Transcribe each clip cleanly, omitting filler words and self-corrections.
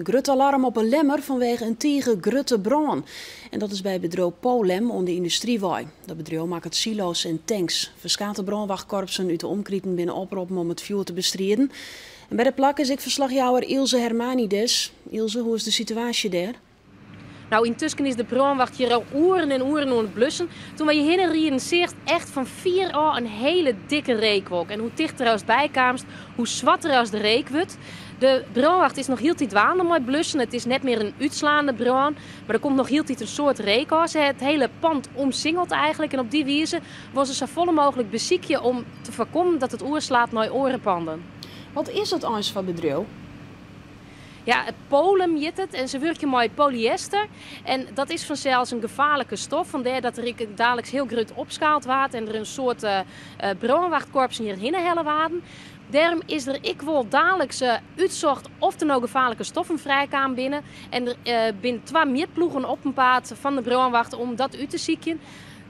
Grut alarm op 'e Lemmer fanwege in tige grutte brân. En dat is by bedriuw Polem oan de Yndustrywei. Dat bedriuw makket silo's en tanks. Ferskate brânwachtkorpsen út de omkriten binne oproppen om it fjoer te bestriden. En by de plak is ek ferslachjouwer Ilse Hermanides. Ilse, hoe is de situaasje dêr? Nou, yntusken is de brânwacht hjir al oeren en oeren oan it blussen. Doe't wy hjirhinne rieden, seachst echt fan fier ôf in hiele dikke reekwolk. En hoe tichter ast bykaamst, hoe swarter as de reek wurdt. De brânwacht is noch hieltyd dwaande mei blussen. It is net mear in útslaande brân, mar der komt noch hieltyd in soad reek ôf. Se ha it hiele pand omsingeld eigentlik. En op dy wize wolle se safolle mooglik besykje om te foarkommen dat it oerslaat nei oare panden. Wat is it eins foar bedriuw? Ja, it Polem hjit it en se wurkje mei polyester. En dat is fansels in gefaarlike stof, fandêr dat der ek daliks hiel grut opskaald waard en der in soad brânwachtkorpsen hjirhinne helle waarden. Dêrom is der ek wol daliks útsocht oft der no gefaarlike stoffen frijkaam binne. En der binne twa mjitploegen op 'en paad fan de brânwacht om dat út te sykjen.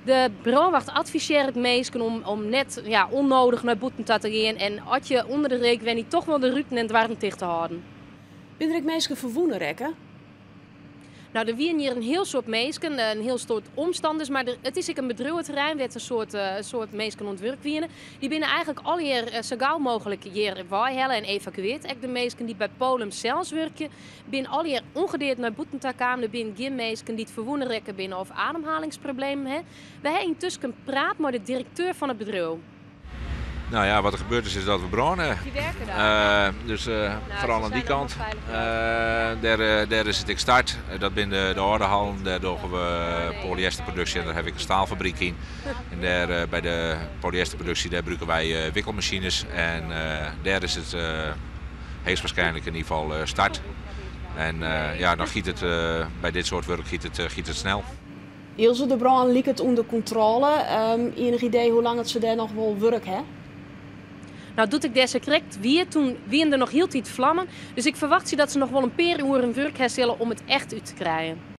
De brânwacht advisearret minsken om net ûnnedich nei bûten ta te gean en as je ûnder de reek wenje toch wol de ruten en doarren ticht te hâlden. Binne der ek minsken ferwûne rekke? Nou, der wienen hjir in hiel soad minsken, in hiel soad omstanners, mar it is ek in bedriuweterrein wêr't in soad minsken oan it wurk wiene. Dy binne eigentlik allegear sa gau mooglik hjir weihelle en evakueard. Ek de minsken dy't by Polem sels wurkje, binne allegear ûngedeard nei bûten ta kaam. Der binne gjin minsken dy't ferwûne rekke binne of ademhalingsproblemen ha. Wy ha yntusken praat mei de direkteur fan it bedriuw. Nou ja, wat der gebeurd is, is dat we brân ha. Die werken daar. Dus Nou, foaral ze oan dy zijn kant. allemaal veilig. Dêr is it ek start. Dat binne de âlde hallen. Dêr dogge we polyesterproduksje en dêr ha ik in staalfabryk yn. En dêr by de polyesterproduksje dêr brûke wy wikkelmasines. En dêr is it heechstwaarskynlik yn ieder gefal start. En ja, dan giet it by dit soart wurk giet it snel. Ilse, de brân liket ûnder kontrôle. Ienich idee hoe lang it se dêr noch wol wurk ha? Nou, doe't ik dêr sakrekt wie, doe wienen der noch hieltyd flammen. Dus ik ferwachtsje dat se noch wol in pear oeren wurk ha sille om it echt út te krijen.